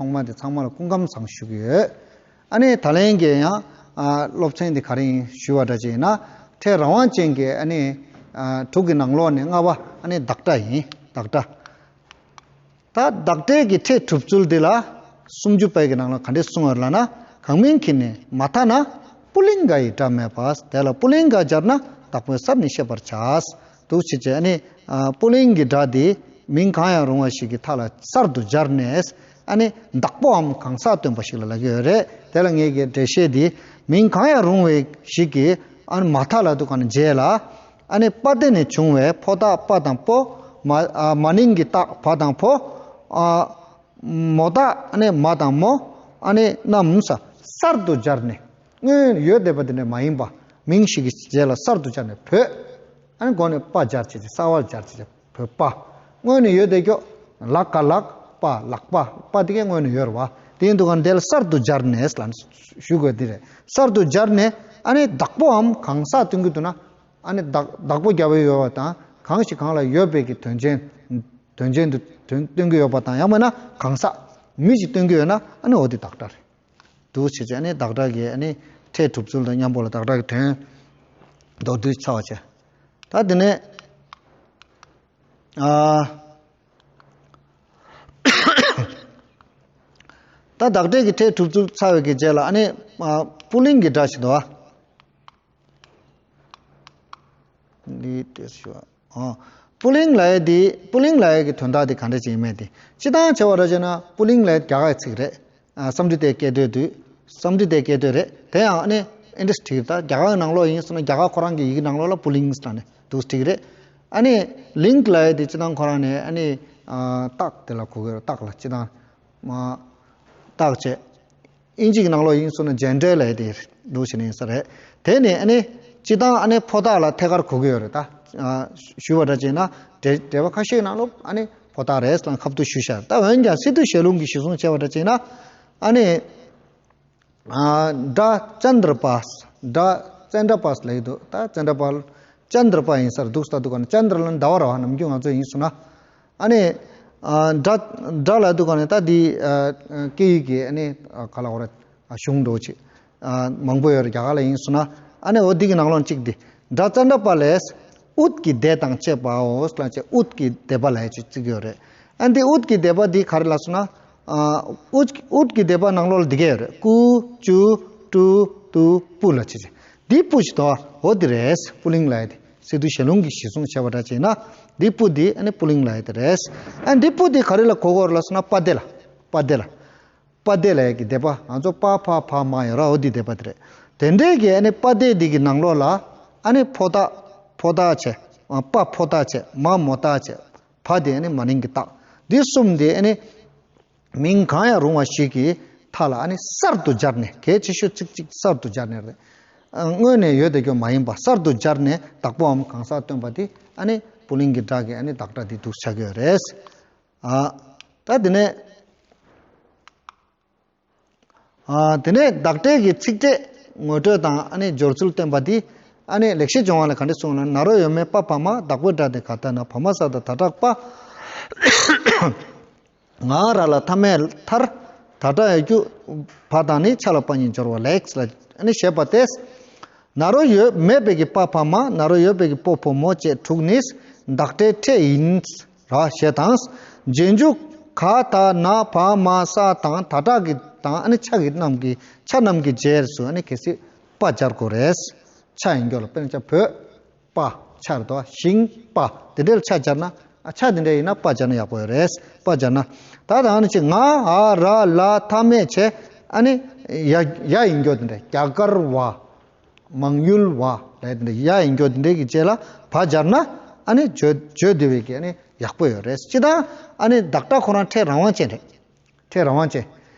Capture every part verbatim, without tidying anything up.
ཚང་མ་དེ་ཚང་མ་ལ་སྐུ་ཁམས་བཟང་ཞུ་གི་ཡོད། ཨ་ནི་ད་ལན་གྱི་ཡང་ཨ་སློབ་ཚན་འདི་ག་རེ་ཡིན་ཞུས་པ་འདྲ་ཅིག་ཡིན་ན། ཕྲད་རང་དབང་ཅན་གྱི་ཨ་ནི་ཨ་དྲུག་གི་ནང་ལོགས་ནས་ལྔ་པ་ཨ་ནི་བདག་སྒྲ་ཡིན། བདག་སྒྲ། ད་བདག་སྒྲའི་གི་ཕྲད་གྲུབ་ཚུལ་འདི་ལ་སུམ་ཅུ་པའི་གི་ནང་ལ་ག་འདྲས་གསུངས་ཡོད་ལབ་ན། གང་མིང་གིས་ནི་མ་མཐའ་ན་པུ་ལིང་ག་ཡི་སྒྲ་མེད་པ། དེ་ལ་པུ་ལིང་ག་སྦྱར་ན་བདག་པོའི་སར་ནི་ཤེས་པར་བྱ། འདུག་བྱེད་ཅེས་ཨ་ནི་ཨ་པུ་ལིང་གི་སྒྲ་འདི་མིང་གང་ཡང་རུང་བ་ཞིག་གི་མཐའ་ལ་གསར་དུ་སྦྱར་ནས། ཨ་ནི་བདག་པོའམ་གང་ཟག་སྟོན་པ་ཞིག་ལ་ལབ་ཀྱི་ཡོད་རེད། དེ་ལ་ངེད་ཀྱི་འགྲེལ་བཤད་འདི། མིང་གང་ཡང་རུང་བའི་ཞིག་གི་ཨ་ནི་མ་མཐའ་ལ་འདུག་ག་ནི་རྗེས་ལ། ཨ་ནི་པ་དེ་ནས་བྱུང་བའི་ཕོ་རྟགས་པ་དང་པོ། མ་ཨ་མ་ནིང་གི་རྟགས་བ་དང་བོ། ཨ་མོ་རྟགས་ཨ་ནི་མ་དང་མོ། ཨ་ནི་རྣམས་གསར་དུ་སྦྱར་ནས། སྔོན་ཡོད་བསྡད་པ་དེ་འདྲ་མ་ཡིན་པ། མིང་ཞིག་གི་རྗེས་ལ་གསར་དུ་སྦྱར་ནས་བོད། ཨ་ནི་འགོ་ནས་པ་སྦྱར་བྱས་ཏེ་གསར་བ་སྦྱར་བྱས་ཏེ་བོད་པ། སྔོན་ནས་ཡོད་བསྡད་ཀྱོག་ལག་ག་ལག་པ་ལག་པ། པ་དེ་གས་སྔོན་ནས་ཡོད་རེད་བ། དེ་ཡིན་དུས་ག་ནས་དེ་ལ་གསར་དུ་སྦྱར་ནས་ལབ་ནས་ཞུ་དགོས་དེ་རེད། གསར་དུ་སྦྱར་ནས་ཨ་ནི་བདག་པོའམ་གང་ཟག་སྟོན་གྱི་འདུག་ན། ཨ་ནི་བདག་བདག་པོ་རྒྱབ་ཡོད་པ་དང་གང་ཞིག་གང་ལ་ཡོད་པའི་གི་དོན་ཅན། དོན་ཅན་དུ་དོན་སྟོན་གྱི་ཡོད་པ་དང་ཡང་མིན་ན་གང་ཟག་མི་ཞིག་སྟོན་གྱི་ཡོད་ན་ཨ་ནི་འོ་དེ་བདག་སྒྲ་རེད། འདུག་བྱས་ཙང་ཨ་ནི་བདག་སྒྲ་གི་ཨ་ནི་ཕྲད་གྲུབ་ཚུལ་དང་མཉམ་པོ་ལ་བདག་སྒྲ་གི་དོན་མདོར་བསྡུས་ཚར་བ་བྱས། ད་དེ་ནས་ཨ་ད་བདག་སྒྲའི་གི་ཕྲད་གྲུབ་ཚུལ་ཚར་བའི་གི་རྗེས་ལ་ཨ་ནི་ཨ་པུ་ལིང་གི་སྒྲ་ཞིག་འདུག་ཨ། འདི་ཏོག་ཙམ་ཞུ་བ། ཨོ། པུ་ལིང་ལབ་ཡས་འདི། པུ་ལིང་ལབ་ཡས་ཀྱི་དོན་དག་འདི་ག་འདྲ་ཅིག་ཡིན་མིན་འདི། སྤྱིར་བཏང་བྱས་པ་ར་བྱས་ན་པུ་ལིང་ལབ་ཡས་རྒྱ་གར་གྱི་ཚིག་རེད། ཨ་སཾ་སྐྲྀ་ཏའི་སྐད་དོད་དུས། སཾ་སྐྲྀ་ཏའི་སྐད་དོད་རེད། དེ་ཡང་ཨ་ནི་ཨིན་ཌི་སི་བྲིས་ད་རྒྱ་གར་གྱི་ནང་ལོགས་ཡིན་སོང་ན་རྒྱ་གར་ཁོ་རང་གི་ཡི་གེ་ནང་ལོགས་ལ་པུ་ལིང་ཟེར་ནས་འདུག་བྲིས་རེད། ཨ་ནི་ལིང་ལབ་ཡས་འདི་སྤྱིར་བཏང་ཁོ་རང་ནས་ཨ་ནི་ཨ་རྟགས་དེ་ལ་གོ་གི་རེད། རྟགས་ལ་སྤྱིར་བཏང་མ་རྟགས་བྱས། ཨིན་ཇི་གི་ནང་ལོགས་ཡིན་སོང་ན་ཇེན་ཌར་ལབ་ཡས་དེ་འདུག་བྱས་ནས་ཡིན་ས་རེད། དེ་ནས་ཨ་ནི་སྤྱིར་བཏང་ཨ་ནི་ཕོ་རྟགས་ལ་ཐད་ཀར་གོ་གི་ཡོད་རེད་ད། ཨ་ཞུས་པ་འདྲ་བྱས་ན་འགྲེལ་འགྲེལ་པ་ཁ་ཤས་ནང་ལོགས་ཨ་ནི་ཕོ་རྟགས་རེད་ལབ་ཁ་ཐུག་ཞུས་ཤག་ད་འོན་ཀྱང་སི་ཏུ་ཞལ་ལུང་གི་གཞི་བཟུང་བྱས་པ་འདྲ་བྱས་ན་ཨ་ནི་ཨ་སྒྲ་ཙནྡྲ་པ། སྒྲ་ཙནྡྲ་པ་ལབ་ཀྱི་འདུག་ད་ཙནྡྲ་པ། ཙནྡྲ་པ་ཡིན་ས་རེད་འདུག་ད་འདུག་ག་ནས་ཙནྡྲ་ལབ་ན་ཟླ་བ་རེད་བ། ནམ་རྒྱུན་ང་ཚོ་ཡིན་སོང་ན། ཨ་ནི་ཨ་སྒྲ་སྒྲ་ལབ་དུས་ག་ནས་ད་འདི་ཨ་སྐད་ཡིག་གི་ཨ་ནི་ཨ་ག་ལ་འོ་ར་ཨ་གཞུང་འགྲོ་ཅིག་ཨ་མང་པོ་ཡོད་རེད། རྒྱ་གར་ལ་ཡིན་སོང་ན། ཨ་ནི་འོ་འདི་གི་ནང་ལོགས་གཅིག་འདི། སྒྲ་ཙནྡྲ་པ་ལས། ཨུཏ་ཀི་དེ་དང་བཅས་པའོ་ལབ་བྱས། ཨུཏ་ཀི་དེ་པ་ལབ་ཅིག་བརྩི་གི་ཡོད་རེད། ཨ་འདི་ཨུཏ་ཀི་དེ་པ་འདི་ག་རེ་ལབ་སོང་ན། ཨ་ཨུཏ་ཨུཏ་ཀི་དེ་པ་ནང་ལོགས་ལ་འདི་ག་ཡོད་རེད། ཀུ་ཅུ་ཀྲུ་ཏུ་པུ་ལབ་བྱས་བྱས། འདི་པུ་ཞིག་དོ། འོ་འདི་རེད། པུ་ལིང་ལབ་ཡས་དེ། སི་ཏུ་ཞལ་ལུང་གི་གཞི་བཟུང་བྱས་པ་འདྲ་བྱས་ན། འདི་པུ་འདི་ཨ་ནི་པུ་ལིང་ལབ་ཡས་དེ་རེད། ཨ་འདི་པུ་འདི་ག་རེ་ལ་གོ་དགོས་རེད་ལབ་སོང་ན་པ་དེ་ལ། པ་དེ་ལ། པ་དེ་ལབ་ཡས་ཀྱི་དེ་པ། ང་ཚོ་པ་ཕ་བ་མ་ཡོད་ར། འོ་འདི་དེ་པ་དེ་རེད། དེ་འདྲའི་གི་ཨ་ནི་པ་དེ་འདི་གི་ནང་ལོགས་ལ་ཨ་ནི་ཕོ་རྟགས་ཕོ་རྟགས་བྱས། པ་ཕོ་རྟགས་བྱས། མ་མོ་རྟགས་བྱས། བ་དེ་ཨ་ནི་མ་ནིང་གི་རྟགས། འདི་གསུམ་དེ་ཨ་ནི། མིང་གང་ཡང་རུང་བ་ཞིག་གི་མཐའ་ལ་ཨ་ནི་གསར་དུ་སྦྱར་ནས། གལ་ཆེ་ཤོས་ཚིག་གཅིག་གསར་དུ་སྦྱར་ནས་རེད། ཨ་སྔོན་ནས་ཡོད་བསྡད་རྒྱུ་མ་ཡིན་པ་གསར་དུ་སྦྱར་ནས་བདག་པོའམ་གང་ཟག་སྟོན་པ་དེ་ཨ་ནི་པུ་ལིང་གི་སྒྲ་གི་ཨ་ནི་བདག་སྒྲ་དེ་འདུག་ཆགས་ཀྱི་ཡོད་རེད། ཨ་ད་དེ་ནས་ཨ་དེ་ནས་བདག་སྒྲའི་གི་ཚིག་ཕྲད་ངོ་སྤྲོད་དང་ཨ་ནི་སྦྱོར་ཚུལ་བསྟན་པ་དེ་ཨ་ནི་ལེགས་བཤད་ལྗོན་དབང་ལ་ག་འདྲ་གསུངས་ན། ན་རོ་ཡོད་མེད་པ་བ་མ། བདག་པོའི་སྒྲ་དེ་ག་ལྟར་ན། བ་མ་ས་དང་ད་དྲག་པ། ང་ར་ལ་མཐའ་མེད་མཐར། ད་དྲག་ཡ་རྒྱུ་བ་དང་ནི། ཆ་ལ་པ་ཉིད་སྦྱོར་བ་ལེགས་ལ་ཨ་ནི་བཤད་པ་སྟེ། ན་རོ་ཡོད་མེད་པའི་གི་པ་བ་མ། ན་རོ་ཡོད་པའི་གི་པོ་ཕོ་མོ་བཅས་དྲུག་ནི་བདག་སྒྲའི་ཕྲད་ཡིན་ར་ཞེས་དང་། རྗེས་འཇུག་ག་ད་ན་བ་མ་ས་དང་ད་དྲག་གི་དང་ཨ་ནི་ཆ་གི་རྣམས་ཀྱི་ཆ་རྣམས་ཀྱི་རྗེས་སུ་ཨ་ནི་གལ་སྲིད་པ་སྦྱར་དགོས་རེད། ཆ་ཡིན་རྒྱུ་ལ་དཔེར་ན་ཆ་བོད། པ། ཆ་རེད་དོ། ཞིང་པ། དེ་འདྲའི་ཆ་སྦྱར་ན། ཨ་ཆ་དེ་འདྲ་ཡིན་ན་པ་སྦྱར་ན་ཡག་པོ་ཡོད་རེད། པ་སྦྱར་ན། ད་ད་ཨ་ནི་ཅི་ང་འ་ར་ལ་མཐའ་མེད་བྱས། ཨ་ནི་ཡ་ཡ་ཡིན་རྒྱུ་དེ་འདྲ། རྒྱ་གར་བ། མང་ཡུལ་བ་ལབ་དེ་འདྲ་ཡ་ཡིན་རྒྱུ་དེ་འདྲའི་གི་རྗེས་ལ་བ་སྦྱར་ན། ཨ་ནི་བརྗོད་བརྗོད་བདེ་བའི་གི་ཨ་ནི་ཡག་པོ་ཡོད་རེད། སྤྱིར་བཏང་ཨ་ནི་བདག་སྒྲ་ཁོ་རང་ཕྲད་རང་དབང་ཅན་རེད། ཕྲད་རང་དབང་ཅན།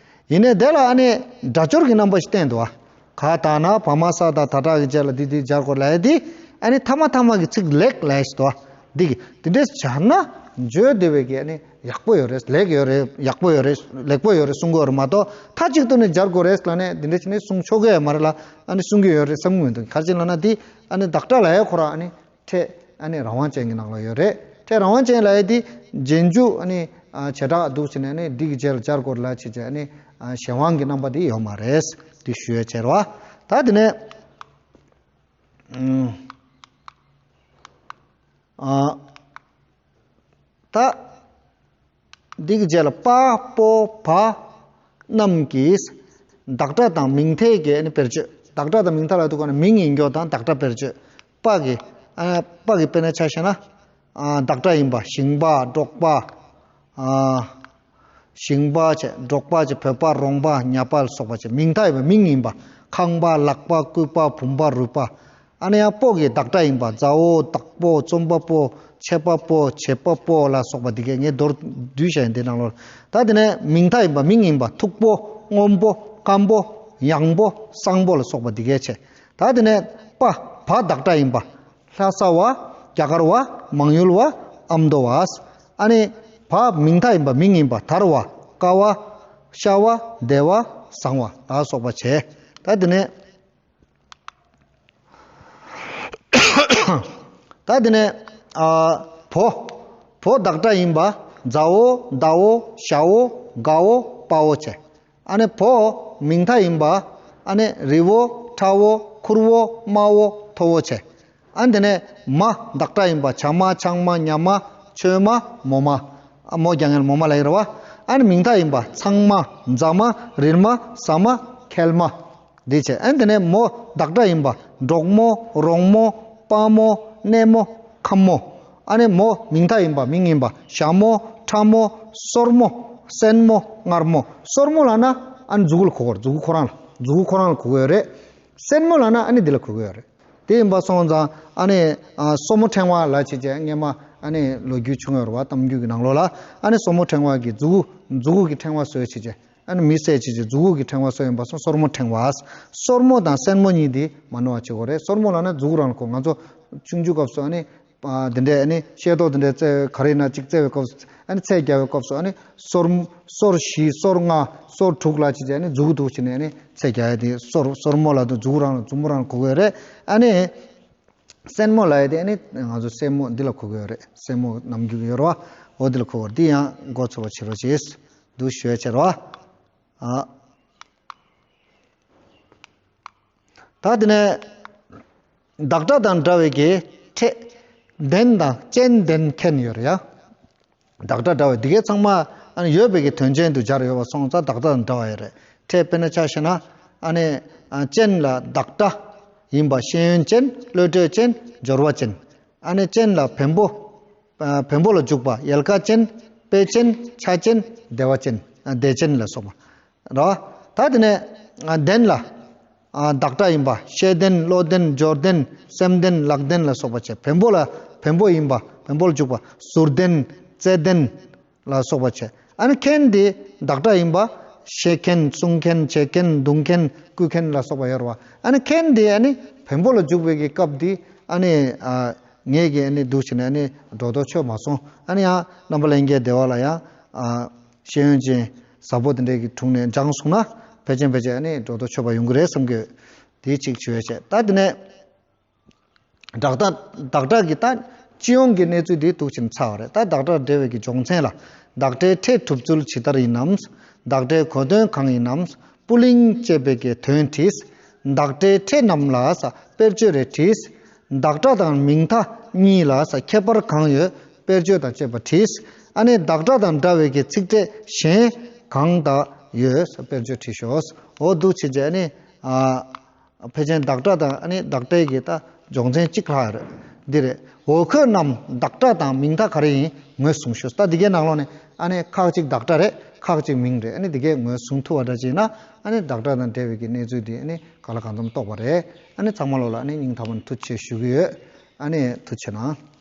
ཡིན་ནའི་དེ་ལ་ཨ་ནི་སྒྲ་སྦྱོར་གྱི་རྣམ་པ་ཞིག་བསྟན་འདུག་བ། ག་ད་ན་བ་མ་ས་དང་ད་དྲག་གི་རྗེས་ལ་འདི་འདི་སྦྱར་དགོས་ལབ་ཡ་འདི། ཨ་ནི་ཐ་མ་ཐ་མ་གི་ཚིག་ལེགས་ལབ་ཡ་ཞིག་འདུག་བ། འདི་གི་འདི་འདྲས་སྦྱར་ན་བརྗོད་བདེ་བའི་གི་ཨ་ནི་ཡག་པོ་ཡོད་རེད། ལེགས་ཡོད་རེད། ཡག་པོ་ཡོད་རེད། ལེགས་པོ་ཡོད་རེད་གསུང་གི་ཡོད་རེད་མ་གཏོགས། མཐའ་གཅིག་ཏུ་ནི་སྦྱར་དགོས་རེད་ལབ་ནས་འདི་འདྲས་བྱས་ནས་གསུང་ཆོག་གི་ཡོད་མ་རེད་ལ། ཨ་ནི་གསུང་གི་ཡོད་རེད་བསམ་གི་མི་འདུག་ག་རེ་བྱས་ལབ་ན་འདི་ཨ་ནི་བདག་སྒྲ་ལབ་ཡ་ཁོ་རང་ཨ་ནི། ཕྲད་ཨ་ནི་རང་དབང་ཅན་གྱི་ནང་ལ་ཡོད་རེད། ཕྲད་རང་དབང་ཅན་ལབ་ཡ་དེ་རྗེས་འཇུག་ཨ་ནི་ ཨ་བྱེ་བྲག་འདུག་བྱས་ནས་ནི་འདི་གི་རྗེས་ལ་སྦྱར་དགོས་ལ་བྱས་བྱས་ནི་ཨ་གཞན་དབང་གི་རྣམ་པ་འདི་ཡོད་མ་རེད། འདི་ཞུ་ཡ་བྱེད་རོགས། ད་དེ་ནས་ཨུམ་ཨ་ད་འདི་གི་རྗེས་ལ་པ་པོ་བ་རྣམས་ཀྱིས་བདག་སྒྲ་དང་མིང་མཐའི་གི་ནི་དཔེར་བརྗོད། བདག་སྒྲ་དང་མིང་མཐའ་ལ་འདུག་ག་ན་མིང་ཡིན་རྒྱུ་དང་བདག་སྒྲ་དཔེར་བརྗོད། པ་གི་ཨ་པ་གི་དཔེར་ན་ཆ་བཞག་ན། ཨ་བདག་སྒྲ་ཡིན་པ་ཞིང་པ། འབྲོག་པ། ཨ་ཞིང་པ་བྱས། འབྲོག་པ་བྱས། བོད་པ། རོང་པ། ཉ་པ་ལ་སོགས་པ་བྱས། མིང་མཐའ་ཡིན་པ་མིང་ཡིན་པ། ཁང་པ། ལག་པ། སྐུད་པ། བུམ་པ། རུས་པ། ཨ་ནི་ཡང་པོ་གི་བདག་སྒྲ་ཡིན་པ་མཛའ་བོ། བདག་པོ། རྩོམ་པ་པོ། ཆད་པ་པོ། བྱེད་པ་པོ་ལ་སོགས་པ་འདི་གས་ངས་མདོར་བསྡུས་བྱས་ཡིན་འདི་ནང་ལོགས། ད་དེ་ནས་མིང་མཐའ་ཡིན་པ་མིང་ཡིན་པ་མཐུག་པོ། སྔོན་པོ། སྐམ་པོ། ཡང་པོ། སྲང་པོ་ལ་སོགས་པ་འདི་གས་བྱས། ད་དེ་ནས་པ་བ་བདག་སྒྲ་ཡིན་པ། ལྷ་ས་བ། རྒྱ་གར་བ། མང་ཡུལ་བ། ཨ་མདོ་བ། ཨ་ནི་བ་མིང་མཐའ་ཡིན་པ་མིང་ཡིན་པ་དར་བ། ཀ་བ། ཤ་བ། བདེ་བ། བཟང་བ་ལ་སོགས་པ་བྱས། ད་དེ་ནས་ད་དེ་ནས་ཨ་བོ། བོ་བདག་སྒྲ་ཡིན་པ་མཛའ་བོ། ཟླ་བོ། ཞ་བོ། དགའ་བོ། དཔའ་བོ་བྱས། ཨ་ནི་བོ་མིང་མཐའ་ཡིན་པ་ཨ་ནི་རི་བོ། ཁྲ་བོ། ཁུར་བོ། དམའ་བོ། མཐོ་བོ་བྱས། ཨ་ནི་དེ་ནས་མ་བདག་སྒྲ་ཡིན་པ་བྱ་མ། ཆང་མ། ཉ་མ། ཆོས་མ། མོ་མ། ཨ་མོ་རྒྱ་ངན་མོ་མ་ལ་ཡིན་ར་བ། ཨ་ནི་མིང་མཐའ་ཡིན་པ་ཚང་མ། རྫ་མ། རིལ་མ། ཟ་མ། ཁལ་མ། འདི་བྱས། ཨ་ནི་དེ་ནས་མོ་བདག་སྒྲ་ཡིན་པ་འབྲོག་མོ། རོང་མོ། དཔའ་མོ། གནས་མོ། ཁམས་མོ། ཨ་ནི་མོ་མིང་མཐའ་ཡིན་པ་མིང་ཡིན་པ་ཞྭ་མོ། ཁྲ་མོ། སོར་མོ། སེན་མོ། མངར་མོ། སོར་མོ་ལབ་ན་ཨ་ནི་མཛུ་གུ་ལ་གོ་དགོས་རེད། མཛུ་གུ་ཁོ་རང་ལ། མཛུ་གུ་ཁོ་རང་ལ་གོ་གི་ཡོད་རེད། སེན་མོ་ལབ་ན་ཨ་ནི་འདི་ལ་གོ་གི་ཡོད་རེད། དེ་ཡིན་པ་སོང་ཙང་ཨ་ནི་ཨ་སོར་མོ་ཕྲེང་བ་ལ་བྱས་རྗེས་སྔས་མ་ཨ་ནི་ལོ་རྒྱུས་བྱུང་ཡོད་རེད་བ། གཏམ་རྒྱུད་ཀྱི་ནང་ལོགས་ལ་ཨ་ནི་སོར་མོ་ཕྲེང་བ་གི་མཛུ་གུ་མཛུ་གུ་གི་ཕྲེང་བ་བཟོས་བྱས་རྗེས་ཨ་ནི་མི་བསད་བྱས་རྗེས་མཛུ་གུ་གི་ཕྲེང་བ་བཟོས་ཡིན་པ་སོང་སོར་མོ་ཕྲེང་བ། སོར་མོ་དང་སེན་མོ་གཉིས་དེ་མ་ནོར་བ་བྱེད་དགོས་རེད། སོར་མོ་ལབ་ན་མཛུ་གུ་རང་ལ་གོ། ང་ཚོ་ཆུང་ཆུང་སྐབས་སུ་ཨ་ནི་ཨ་འདི་འདྲས་ཨ་ནི་ཤེལ་ཏོག་འདི་འདྲས་རྩེ་ག་རེ་ཡིན་ན་གཅིག་རྩེ་བའི་སྐབས་སུ་ཨ་ནི་ཚད་རྒྱག་པའི་སྐབས་སུ་ཨ་ནི་སོར་སོར་བཞི་སོར་ལྔ་སོར་དྲུག་ལ་བྱས་རྗེས་ཨ་ནི་མཛུ་གུ་འདུག་བྱས་ནས་ཨ་ནི་ཚད་རྒྱག་ཡ་དེ་སོར་སོར་མོ་ལབ་དུས་མཛུ་གུ་རང་ལ་མཛུབ་མོ་རང་ལ་གོ་གི་ཡོད་རེད། ཨ་ནི་སེན་མོ་ལབ་ཡ་དེ་ཨ་ནི་ང་ཚོ་སེན་མོ་འདི་ལ་གོ་གི་ཡོད་རེད། སེན་མོ་ནམ་རྒྱུན་ཡོད་རེད་བ། འོ་འདི་ལ་གོ་གི་ཡོད་རེད། འདི་ཡང་མགོ་ཚོས་པ་བྱེད་རོགས་གྱིས། འདུག་ཞུ་ཡ་བྱེད་རོགས། ཨ། ད་དེ་ནས་བདག་སྒྲ་དང་འདྲ་བའི་གི་ཕྲད་ལྡན་དང་ཅན་ལྡན་མཁན་ཡོད་རེད་ཡ། བདག་སྒྲ་འདྲ་བའི་འདི་གའི་ཚང་མ་ཨ་ནི་ཡོད་པའི་གི་དོན་ཅན་དུ་སྦྱར་ཡོད་པ་སོང་ཙང་བདག་སྒྲ་དང་འདྲ་བ་ཡོད་རེད། ཕྲད་དཔེར་ན་ཆ་བཞག་ན་ཨ་ནི་ཨ་ཅན་ལ་བདག་སྒྲ་ཡིན་པ་ཤེས་ཡོན་ཅན། བློ་གྲོས་ཅན། སྦྱོར་བ་ཅན། ཨ་ནི་ཅན་ལ་བེམ་པོ། ཨ་བེམ་པོ་ལ་འཇུག་པ་ཡལ་ག་ཅན། དཔེ་ཅན། ཆ་ཅན། བདེ་བ་ཅན། ཨ་བདེ་ཅན་ལ་སོགས་པ་རེད་བ། ད་དེ་ནས་ཨ་ལྡན་ལ་ཨ་བདག་སྒྲ་ཡིན་པ་ཤེས་ལྡན། བློ་ལྡན། སྦྱོར་ལྡན། སེམས་ལྡན། ལག་ལྡན་ལ་སོགས་པ་བྱས། བེམ་པོ་ལ་བེམ་པོ་ཡིན་པ་བེམ་པོ་ལ་འཇུག་པ་ཟུར་ལྡན། རྩེ་ལྡན་ལ་སོགས་པ་བྱས། ཨ་ནི་མཁན་དེ་བདག་སྒྲ་ཡིན་པ་བཤད་མཁན། གསུང་མཁན། བྱེད་མཁན། འདུག་མཁན། བརྐུ་མཁན་ལ་སོགས་པ་ཡོད་རེད་བ། ཨ་ནི་མཁན་དེ་ཨ་ནི་བེམ་པོ་ལ་འཇུག་པའི་གི་སྐབས་དེ་ཨ་ནི་ཨ་ངས་ཀྱི་ཨ་ནི་འདུག་བྱས་ནས་ཨ་ནི་སྒྲོ་འདོགས་ཆོད་མ་སོང་། ཨ་ནི་ཡང་རྣམ་པ་ལྷན་རྒྱས་བདེ་བ་ལ་ཡང་ཨ་ཤེས་ཡོན་ཅན་ཟབ་པོ་དེ་འདྲས་ཀྱི་དྲུང་ནས་སྦྱངས་སོང་ན་ཕལ་ཆེར་ཕལ་ཆེར་ཨ་ནི་སྒྲོ་འདོགས་ཆོད་པ་ཡོང་གི་རེད་བསམ་གི། དེ་གཅིག་ཞུ་ཡ་བྱས། ད་དེ་ནས་བདག་སྒྲ་བདག་སྒྲ་གི་ད་སྤྱི་ཡོངས་ཀྱི་གནས་ཚུལ་དེ་འདུག་བྱས་ནས་ཚར་བ་རེད། ད་བདག་སྒྲ་འབྲེལ་བའི་གི་སྦྱོང་ཚན་ལ། བདག་སྒྲའི་ཕྲད་གྲུབ་ཚུལ་ཇི་ལྟར་ཡིན་ནམ། བདག་སྒྲའི་གོ་དོན་གང་ཡིན་ནམ། པུ་ལིང་ཅེས་པའི་གི་དོན་བྲིས། བདག་སྒྲའི་ཕྲད་རྣམས་ལ་ས་དཔེར་བརྗོད་རེ་བྲིས། བདག་སྒྲ་དང་མིང་མཐའ་གཉིས་ལ་ས་ཁྱད་པར་གང་ཡོད་དཔེར་བརྗོད་དང་བཅས་པ་བྲིས། ཨ་ནི་བདག་སྒྲ་དང་འདྲ་བའི་གི་ཚིག་ཕྲད་གཞན་གང་དག་ཡོད་ས་དཔེར་བརྗོད་བྲིས་ཤོག་འོ་འདུག་བྱས་རྗེས་ཨ་ནི་ཨ། ཕལ་ཆེར་བདག་སྒྲ་དང་ཨ་ནི་བདག་སྒྲའི་གི་ད་སྦྱོང་ཚན་གཅིག་ལྷག་རེད། འདི་རེད། འོ་ཁོ་རྣམས་བདག་སྒྲ་དང་མིང་མཐའ་ག་རེ་ཡིན་ངོས་བཟུང་ཤོག་ད་འདི་གའི་ནང་ལོགས་ནས་ཨ་ནི་ཁག་ཅིག་བདག་སྒྲ་རེད། ཁག་ཅིག་མིང་རེད། ཨ་ནི་འདི་གའི་ངོས་བཟུང་ཐུབ་པ་འདྲ་ཅིག་ཡིན་ན་ཨ་ནི་བདག་སྒྲ་དང་འབྲེལ་བའི་གི་གནས་ཚུལ་འདི་ཨ་ནི་ག་ལ་གང་འཚམ་རྟོགས་པ་རེད། ཨ་ནི་ཚང་མ་ལོགས་ལ་ཨ་ནི་སྙིང་ཐག་པ་ནས་ཐུགས་རྗེ་ཆེ་ཞུ་གི་ཡོད། ཨ་ནི་ཐུགས་རྗེ་གནང་།